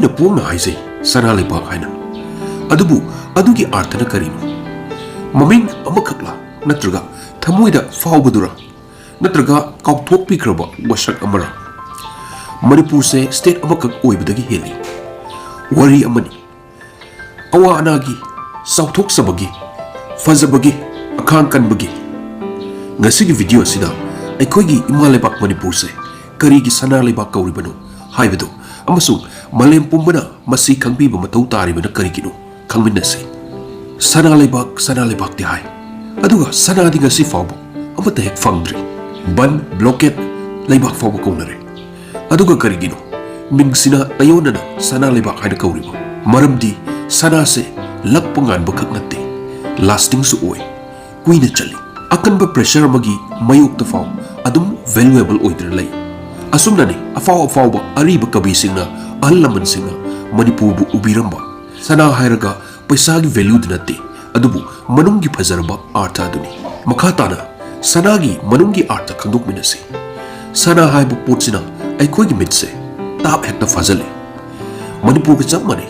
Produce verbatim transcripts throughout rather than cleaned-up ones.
ꯃꯤꯅ ꯄꯣꯡꯅ ꯍꯥꯏꯖꯩ ꯁꯅꯥ ꯂꯩꯕꯥꯛ ꯍꯥꯏꯅ꯫ ꯑꯗꯨꯕꯨ ꯑꯗꯨꯒꯤ ꯑꯥꯔꯊꯅ ꯀꯔꯤꯅꯣ? ꯃꯃꯤꯡ ꯑꯃꯈꯛꯂꯥ? ꯅꯠꯇ꯭ꯔꯒ ꯊꯃꯣꯏꯗ ꯐꯥꯎꯕꯗꯨꯔꯥ? ꯅꯠꯇ꯭ꯔꯒ ꯀꯥꯎꯊꯣꯛꯄꯤꯈ꯭ꯔꯕ ꯋꯥꯁꯛ ꯑꯃꯔꯥ? ꯃꯅꯤꯄꯨꯔꯁꯦ ꯁ꯭ꯇꯦꯠ ꯑꯃꯈꯛ ꯑꯣꯏꯕꯗꯒꯤ ꯍꯦꯜꯂꯤ꯫ ꯋꯥꯔꯤ ꯑꯃꯅꯤ꯫ ꯑꯋꯥ ꯑꯅꯥꯒꯤ, ꯆꯥꯎꯊꯣꯛꯆꯕꯒꯤ, ꯐꯖꯕꯒꯤ, ꯑꯈꯥꯡ ꯀꯟꯕꯒꯤ꯫ ꯉꯁꯤꯒꯤ ꯚꯤꯗꯤꯑꯣ ꯑꯁꯤꯗ ꯑꯩꯈꯣꯏꯒꯤ ꯏꯃꯥ ꯂꯩꯕꯥꯛ ꯃꯅꯤꯄꯨꯔꯁꯦ ꯀꯔꯤꯒꯤ ꯁꯅꯥ ꯂꯩꯕꯥꯛ ꯀꯧꯔꯤꯕꯅꯣ ꯍꯥꯏꯕꯗꯨ ꯑꯃꯁꯨꯡ ꯃꯥꯂꯦꯝ ꯄꯨꯝꯕꯅ ꯃꯁꯤ ꯈꯪꯕꯤꯕ ꯃꯊꯧ ꯇꯥꯔꯤꯕꯅ ꯀꯔꯤꯒꯤꯅꯣ ꯈꯪꯃꯤꯟꯅꯁꯤ꯫ ꯁꯅꯥ ꯂꯩꯕꯥꯛ, ꯁꯅꯥ ꯂꯩꯕꯥꯛꯇꯤ ꯍꯥꯏ, ꯑꯗꯨꯒ ꯁꯅꯥꯗꯤ ꯉꯁꯤ ꯐꯥꯎꯕ ꯑꯃꯠꯇ ꯍꯦꯛ ꯐꯪꯗ꯭ꯔꯤ꯫ ꯕꯟ, ꯕ꯭ꯂꯣꯀꯦꯠ, ꯂꯩꯕꯥꯛ ꯐꯥꯎꯕ ꯀꯧꯅꯔꯦ꯫ ꯑꯗꯨꯒ ꯀꯔꯤꯒꯤꯅꯣ ꯃꯤꯡꯁꯤꯅ ꯇꯥꯏꯌꯣꯟꯅꯅ ꯁꯅꯥ ꯂꯩꯕꯥꯛ ꯍꯥꯏꯅ ꯀꯧꯔꯤꯕ? ꯃꯔꯝꯗꯤ ꯁꯅꯥꯁꯦ ꯂꯛꯄ ꯉꯥꯟꯕ ꯈꯛ ꯅꯠꯇꯦ, ꯂꯥꯁꯇꯤꯡꯁꯨ ꯑꯣꯏ, ꯀꯨꯏꯅ ꯆꯠꯂꯤ꯫ ꯑꯀꯟꯕ ꯄ꯭ꯔꯦꯁꯔ ꯑꯃꯒꯤ ꯃꯥꯌꯣꯛꯇ ꯐꯥꯎ ꯑꯗꯨꯝ ꯚꯦꯂꯨꯑꯦꯕꯜ ꯑꯣꯏꯗꯨꯅ ꯂꯩ꯫ ꯑꯁꯨꯝꯅꯅꯤ ꯑꯐꯥꯎ ꯑꯐꯥꯎꯕ ꯑꯔꯤꯕ ꯀꯕꯤꯁꯤꯡꯅ, ꯑꯍꯜ ꯂꯃꯟꯁꯤꯡꯅ ꯃꯅꯤꯄꯨꯔꯕꯨ ꯎꯕꯤꯔꯝꯕ꯫ ꯁꯅꯥ ꯍꯥꯏꯔꯒ ꯄꯩꯁꯥꯒꯤ ꯚꯦꯂ꯭ꯌꯨꯗꯨ ꯅꯠꯇꯦ, ꯑꯗꯨꯕꯨ ꯃꯅꯨꯡꯒꯤ ꯐꯖꯔꯕ ꯑꯥꯔꯊ ꯑꯗꯨꯅꯤ꯫ ꯃꯈꯥ ꯇꯥꯅ ꯁꯅꯥꯒꯤ ꯃꯅꯨꯡꯒꯤ ꯑꯥꯔꯊ ꯈꯪꯗꯣꯛꯃꯤꯟꯅꯁꯤ꯫ ꯁꯅꯥ ꯍꯥꯏꯕ ꯄꯣꯠꯁꯤꯅ ꯑꯩꯈꯣꯏꯒꯤ ꯃꯤꯠꯁꯦ ꯇꯥꯞ ꯍꯦꯛꯇ ꯐꯥꯖꯜꯂꯤ꯫ ꯃꯅꯤꯄꯨꯔꯒ ꯆꯞ ꯃꯥꯟꯅꯩ꯫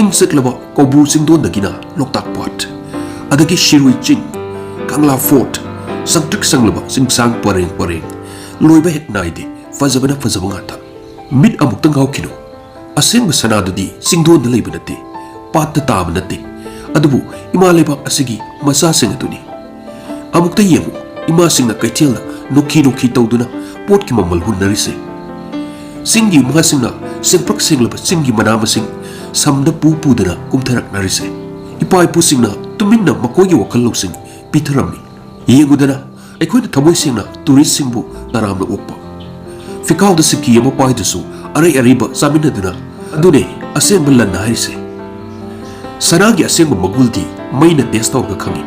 ꯏꯪ ꯆꯤꯛꯂꯕ ꯀꯧꯕ꯭ꯔꯨ ꯆꯤꯡꯗꯣꯟꯗꯒꯤꯅ ꯂꯣꯛꯇꯥꯛ ꯄꯥꯠ, ꯑꯗꯒꯤ ꯁꯤꯔꯨꯏ ꯆꯤꯡ, ꯀꯪꯂꯥ ꯐꯣꯔꯠ, ꯁꯪꯇ꯭ꯔꯤꯛ ꯁꯪꯂꯕ ꯆꯤꯡꯁꯥꯡ ꯄꯔꯦꯡ ꯄꯔꯦꯡ, ꯂꯣꯏꯕ ꯍꯦꯛ ꯅꯥꯏꯗꯦ, ꯐꯖꯕꯅ ꯐꯖꯕ ꯉꯥꯛꯇ꯫ ꯃꯤꯠ ꯑꯃꯨꯛꯇ ꯉꯥꯎꯈꯤꯅꯨ꯫ ꯑꯁꯦꯡꯕ ꯁꯅꯥꯗꯨꯗꯤ ꯆꯤꯡꯗꯣꯟꯗ ꯂꯩꯕ ꯅꯠꯇꯦ, ꯄꯥꯠꯇ ꯇꯥꯕ ꯅꯠꯇꯦ, ꯑꯗꯨꯕꯨ ꯏꯃꯥ ꯂꯩꯕꯥꯛ ꯑꯁꯤꯒꯤ ꯃꯆꯥꯁꯤꯡ ꯑꯗꯨꯅꯤ꯫ ꯑꯃꯨꯛꯇ ꯌꯦꯡꯉꯨ, ꯏꯃꯥꯁꯤꯡꯅ ꯀꯩꯊꯦꯜꯗ ꯅꯣꯛꯈꯤ ꯅꯣꯛꯈꯤ ꯇꯧꯗꯨꯅ ꯄꯣꯠꯀꯤ ꯃꯃꯜ ꯍꯨꯟꯅꯔꯤꯁꯦ꯫ ꯆꯤꯡꯒꯤ ꯏꯃꯥꯁꯤꯡꯅ ꯁꯦꯡꯄ꯭ꯔꯛ ꯁꯦꯡꯂꯕ ꯆꯤꯡꯒꯤ ꯃꯅꯥ ꯃꯁꯤꯡ ꯁꯝꯗ ꯄꯨ ꯄꯨꯗꯨꯅ ꯀꯨꯝꯊꯔꯛꯅꯔꯤꯁꯦ꯫ ꯏꯄꯥ ꯏꯄꯨꯁꯤꯡꯅ ꯇꯨꯃꯤꯟꯅ ꯃꯈꯣꯏꯒꯤ ꯋꯥꯈꯜ ꯂꯧꯁꯤꯡ ꯄꯤꯊꯔꯝꯃꯤ꯫ ꯌꯦꯡꯉꯨꯗꯅ, ꯑꯩꯈꯣꯏꯅ ꯊꯃꯣꯏ ꯁꯦꯡꯅ ꯇꯨꯔꯤꯁꯁꯤꯡꯕꯨ ꯇꯔꯥꯝꯅ ꯑꯣꯛꯄ, ꯐꯤꯈꯥꯎꯗ ꯁꯤꯀꯤ ꯑꯃ ꯄꯥꯏꯗꯨꯁꯨ ꯑꯔꯩ ꯑꯔꯩꯕ ꯆꯥꯃꯤꯟꯅꯗꯨꯅ, ꯑꯗꯨꯅꯦ ꯑꯁꯦꯡꯕ ꯂꯟ ꯍꯥꯏꯔꯤꯁꯦ꯫ ꯁꯅꯥꯒꯤ ꯑꯁꯦꯡꯕ ꯃꯒꯨꯜꯗꯤ ꯃꯩꯅ ꯇꯦꯁ ꯇꯧꯔꯒ ꯈꯪꯉꯤ꯫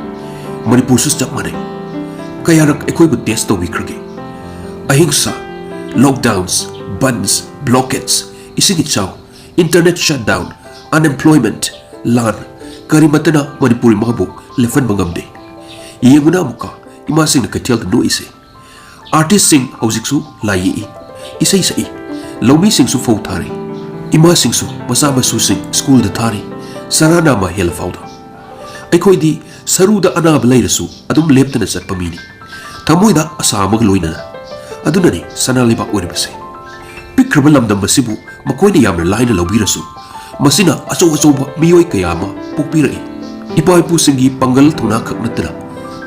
ꯃꯅꯤꯄꯨꯔꯁꯨ ꯆꯞ ꯃꯥꯟꯅꯩ꯫ ꯀꯌꯥꯔꯛ ꯑꯩꯈꯣꯏꯕꯨ ꯇꯦꯁ ꯇꯧꯕꯤꯈ꯭ꯔꯒꯦ? ꯑꯍꯤꯡꯁꯥ, ꯂꯣꯛꯗꯥꯎꯟꯁ, ꯕꯟꯁ, ꯕ꯭ꯂꯣꯀꯦꯠꯁ, ꯏꯁꯤꯡ ꯏꯆꯥꯎ, ꯏꯟꯇꯔꯅꯦꯠ ꯁꯠꯗꯥꯎꯟ, ꯑꯟꯑꯦꯝꯄ꯭ꯂꯣꯏꯃꯦꯟꯠ, ꯂꯥꯟ, ꯀꯔꯤꯃꯠꯇꯅ ꯃꯅꯤꯄꯨꯔꯤ ꯃꯥꯕꯨ ꯂꯦꯞꯍꯟꯕ ꯉꯝꯗꯦ꯫ ꯌꯦꯡꯉꯨꯅ ꯑꯃꯨꯛꯀ ꯏꯃꯥꯁꯤꯡꯅ ꯀꯩꯊꯦꯜꯗ ꯅꯣꯛꯏꯁꯦ꯫ ꯑꯥꯔꯇꯤꯁꯁꯤꯡ ꯍꯧꯖꯤꯛꯁꯨ ꯂꯥꯏ ꯌꯦꯛꯏ, ꯏꯁꯩ ꯁꯛꯏ, ꯂꯧꯃꯤꯁꯤꯡꯁꯨ ꯐꯧ ꯊꯥꯔꯤ꯫ ꯏꯃꯥꯁꯤꯡꯁꯨ ꯃꯆꯥ ꯃꯁꯨꯁꯤꯡ ꯁ꯭ꯀꯨꯜꯗ ꯊꯥꯔꯤ, ꯆꯔꯥ ꯅꯥꯝꯃ ꯍꯦꯜꯂ ꯐꯥꯎꯗ꯫ ꯑꯩꯈꯣꯏꯗꯤ ꯁꯔꯨꯗ ꯑꯅꯥꯕ ꯂꯩꯔꯁꯨ ꯑꯗꯨꯝ ꯂꯦꯞꯇꯅ ꯆꯠꯄ ꯃꯤꯅꯤ, ꯊꯃꯣꯏꯗ ꯑꯁꯥ ꯑꯃꯒ ꯂꯣꯏꯅꯅ꯫ ꯑꯗꯨꯅꯅꯤ ꯁꯅꯥ ꯂꯩꯕꯥꯛ ꯑꯣꯏꯔꯤꯕꯁꯦ꯫ ꯄꯤꯛꯈ꯭ꯔꯕ ꯂꯝꯗꯝ ꯑꯁꯤꯕꯨ ꯃꯈꯣꯏꯅ ꯌꯥꯝꯅ ꯂꯥꯏꯅ ꯂꯧꯕꯤꯔꯁꯨ, ꯃꯁꯤꯅ ꯑꯆꯧ ꯑꯆꯧꯕ ꯃꯤꯑꯣꯏ ꯀꯌꯥ ꯑꯃ ꯄꯣꯛꯄꯤꯔꯛꯏ꯫ ꯏꯄꯥ ꯏꯄꯨꯁꯤꯡꯒꯤ ꯄꯥꯡꯒꯜ ꯊꯧꯅꯥ ꯈꯛ ꯅꯠꯇꯅ,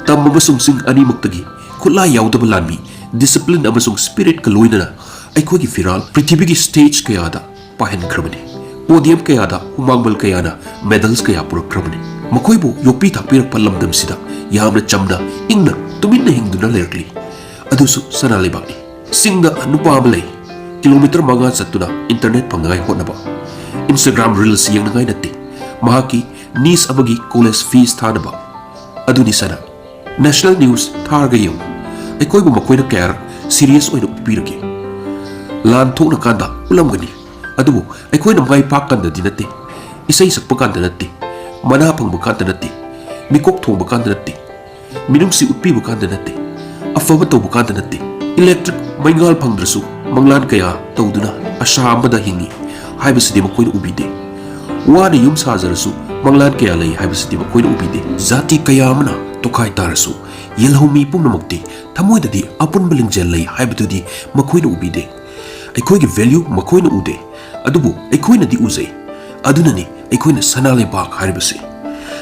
ꯇꯝ ꯑꯃꯁꯨꯡ ꯆꯤꯡ ꯑꯅꯤꯃꯛꯇꯒꯤ ꯈꯨꯠꯂꯥꯏ ꯌꯥꯎꯗꯕ ꯂꯥꯟꯃꯤ, ꯗꯤꯁꯤꯄ꯭ꯂꯤꯟ ꯑꯃꯁꯨꯡ ꯁ꯭ꯄꯤꯔꯤꯠꯀ ꯂꯣꯏꯅꯅ ꯑꯩꯈꯣꯏꯒꯤ ꯐꯤꯔꯥꯜ ꯄ꯭ꯔꯤꯊꯤꯕꯤꯒꯤ ꯁ꯭ꯇꯦꯖ ꯀꯌꯥꯗ ꯄꯥꯏꯍꯟꯈ꯭ꯔꯕꯅꯤ꯫ ꯄꯣꯗꯤꯌꯝ ꯀꯌꯥꯗ ꯍꯨꯃꯥꯡꯃꯜ ꯀꯌꯥꯅ ꯃꯦꯗꯜꯁ ꯀꯌꯥ ꯄꯨꯔꯛꯈ꯭ꯔꯕꯅꯤ꯫ ꯃꯈꯣꯏꯕꯨ ꯌꯣꯛꯄꯤ ꯊꯥꯛꯄꯤꯔꯛꯄ ꯂꯝꯗꯝꯁꯤꯗ ꯌꯥꯝꯅ ꯆꯝꯅ, ꯏꯪꯅ, ꯇꯨꯃꯤꯟꯅ ꯍꯤꯡꯗꯨꯅ ꯂꯩꯔꯛꯂꯤ꯫ ꯑꯗꯨꯁꯨ ꯁꯅꯥ ꯂꯩꯕꯥꯛꯅꯤ꯫ ꯆꯤꯡꯗ ꯅꯨꯄꯥ ꯑꯃ ꯂꯩ, ꯀꯤꯂꯣꯃꯤꯇꯔ ꯃꯉꯥ ꯆꯠꯇꯨꯅ ꯏꯟꯇꯔꯅꯦꯠ ꯐꯪꯅꯉꯥꯏ ꯍꯣꯠꯅꯕ꯫ Instagram ꯔꯤꯜꯁ ꯌꯦꯡꯅꯉꯥꯏ ꯅꯠꯇꯦ, ꯃꯍꯥꯛꯀꯤ ꯅꯤꯁ ꯑꯃꯒꯤ ꯀꯣꯂꯦꯖ ꯐꯤꯁ ꯊꯥꯅꯕ꯫ ꯑꯗꯨꯅꯤ ꯁꯅꯥ꯫ ꯅꯦꯁꯅꯦꯜ ꯅ꯭ꯌꯨꯁ ꯊꯥꯔꯒ ꯌꯦꯡꯉꯨ, ꯑꯩꯈꯣꯏꯕꯨ ꯃꯈꯣꯏꯅ ꯀꯌꯥꯔꯛ ꯁꯤꯔꯤꯌꯁ ꯑꯣꯏꯅ ꯎꯠꯄꯤꯔꯒꯦ? ꯂꯥꯟ ꯊꯣꯛꯂꯀꯥꯟꯗ ꯎꯠꯂꯝꯒꯅꯤ, ꯑꯗꯨꯕꯨ ꯑꯩꯈꯣꯏꯅ ꯃꯥꯏ ꯄꯥꯛꯀꯥꯟꯗꯗꯤ ꯅꯠꯇꯦ, ꯏꯁꯩ ꯁꯛꯄ ꯀꯥꯟꯗ ꯅꯠꯇꯦ, ꯃꯅꯥ ꯐꯪꯕ ꯀꯥꯟꯗ ꯅꯠꯇꯦ, ꯃꯤꯀꯣꯛ ꯊꯣꯡꯕ ꯀꯥꯟꯗ ꯅꯠꯇꯦ, ꯃꯤꯅꯨꯡꯁꯤ ꯎꯠꯄꯤꯕ ꯀꯥꯟꯗ ꯅꯠꯇꯦ, ꯑꯐꯕ ꯇꯧꯕ ꯀꯥꯟꯗ ꯅꯠꯇꯦ꯫ ꯏꯂꯦꯛꯇ꯭ꯔꯤꯛ ꯃꯩꯉꯥꯜ ꯐꯪꯗ꯭ꯔꯁꯨ ꯃꯪꯂꯥꯟ ꯀꯌꯥ ꯇꯧꯗꯨꯅ ꯑꯁꯥ ꯑꯃꯗ ꯍꯤꯡꯏ ꯍꯥꯏꯕꯁꯤꯗꯤ ꯃꯈꯣꯏꯅ ꯎꯕꯤꯗꯦ꯫ ꯋꯥꯅ ꯌꯨꯝ ꯁꯥꯖꯔꯁꯨ ꯃꯪꯂꯥꯟ ꯀꯌꯥ ꯂꯩ ꯍꯥꯏꯕꯁꯤꯗꯤ ꯃꯈꯣꯏꯅ ꯎꯕꯤꯗꯦ꯫ ꯖꯥꯇꯤ ꯀꯌꯥ ꯑꯃꯅ ꯇꯣꯈꯥꯏ ꯇꯥꯔꯁꯨ ꯌꯦꯜꯍꯧꯃꯤ ꯄꯨꯝꯅꯃꯛꯇꯤ ꯊꯃꯣꯏꯗꯗꯤ ꯑꯄꯨꯟꯕ ꯂꯤꯡꯖꯦꯜ ꯂꯩ ꯍꯥꯏꯕꯗꯨꯗꯤ ꯃꯈꯣꯏꯅ ꯎꯕꯤꯗꯦ꯫ ꯑꯩꯈꯣꯏꯒꯤ ꯚꯦꯂ꯭ꯌꯨ ꯃꯈꯣꯏꯅ ꯎꯗꯦ, ꯑꯗꯨꯕꯨ ꯑꯩꯈꯣꯏꯅꯗꯤ ꯎꯖꯩ꯫ ꯑꯗꯨꯅꯅꯤ ꯑꯩꯈꯣꯏꯅ ꯁꯅꯥ ꯂꯩꯕꯥꯛ ꯍꯥꯏꯔꯤꯕꯁꯤ꯫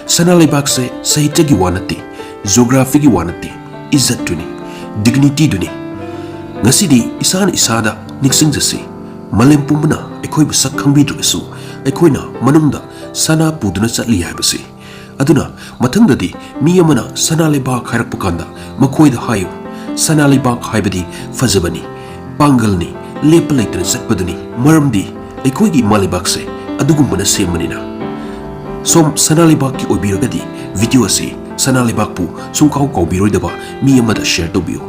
ꯁꯅꯥ ꯂꯩꯕꯥꯛꯁꯦ ꯁꯥꯍꯤꯇ꯭ꯌꯒꯤ ꯋꯥ ꯅꯠꯇꯦ, ꯖꯣꯒ꯭ꯔꯥꯐꯤꯒꯤ ꯋꯥ ꯅꯠꯇꯦ, ꯏꯖꯠꯇꯨꯅꯤ, ꯗꯤꯒꯅꯤꯇꯤꯗꯨꯅꯤ꯫ ꯉꯁꯤꯗꯤ ꯏꯁꯥꯅ ꯏꯁꯥꯗ ꯅꯤꯡꯁꯤꯡꯖꯁꯤ, ꯃꯥꯂꯦꯝ ꯄꯨꯝꯕꯅ ꯑꯩꯈꯣꯏꯕꯨ ꯁꯛ ꯈꯪꯕꯤꯗ꯭ꯔꯒꯁꯨ ꯑꯩꯈꯣꯏꯅ ꯃꯅꯨꯡꯗ ꯁꯅꯥ ꯄꯨꯗꯨꯅ ꯆꯠꯂꯤ ꯍꯥꯏꯕꯁꯤ꯫ ꯑꯗꯨꯅ ꯃꯊꯪꯗꯗꯤ ꯃꯤ ꯑꯃꯅ ꯁꯅꯥ ꯂꯩꯕꯥꯛ ꯍꯥꯏꯔꯛꯄ ꯀꯥꯟꯗ ꯃꯈꯣꯏꯗ ꯍꯥꯏꯌꯨ, "ꯁꯅꯥ ꯂꯩꯕꯥꯛ ꯍꯥꯏꯕꯗꯤ ꯐꯖꯕꯅꯤ, ꯄꯥꯡꯒꯜꯅꯤ, ꯂꯦꯞꯄ ꯂꯩꯇꯅ ꯆꯠꯄꯗꯨꯅꯤ, ꯃꯔꯝꯗꯤ ꯑꯩꯈꯣꯏꯒꯤ ꯏꯃꯥ ꯂꯩꯕꯥꯛꯁꯦ ꯑꯗꯨꯒꯨꯝꯕꯅ ꯁꯦꯝꯕꯅꯤꯅ"꯫ ꯁꯣꯝ ꯁꯅꯥ ꯂꯩꯕꯥꯛꯀꯤ ꯑꯣꯏꯕꯤꯔꯒꯗꯤ ꯚꯤꯗꯤꯑꯣ ꯑꯁꯤ ꯁꯅꯥ ꯂꯩꯕꯥꯛꯄꯨ ꯁꯨꯡꯀꯥꯎ ꯀꯥꯎꯕꯤꯔꯣꯏꯗꯕ ꯃꯤ ꯑꯃꯗ ꯁꯦꯌꯔ ꯇꯧꯕꯤꯌꯨ꯫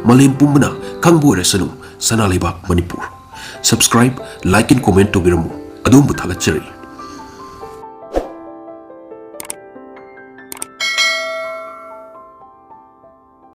ꯃꯥꯂꯦꯝ ꯄꯨꯝꯕꯅ ꯈꯪꯕ ꯑꯣꯏꯔꯁꯅꯨ ꯁꯅꯥ ꯂꯩꯕꯥꯛ Manipur. Subscribe, like and comment ꯇꯧꯕꯤꯔꯝꯃꯨ꯫ ꯑꯗꯣꯝꯕꯨ ꯊꯥꯒꯠꯆꯔꯤ꯫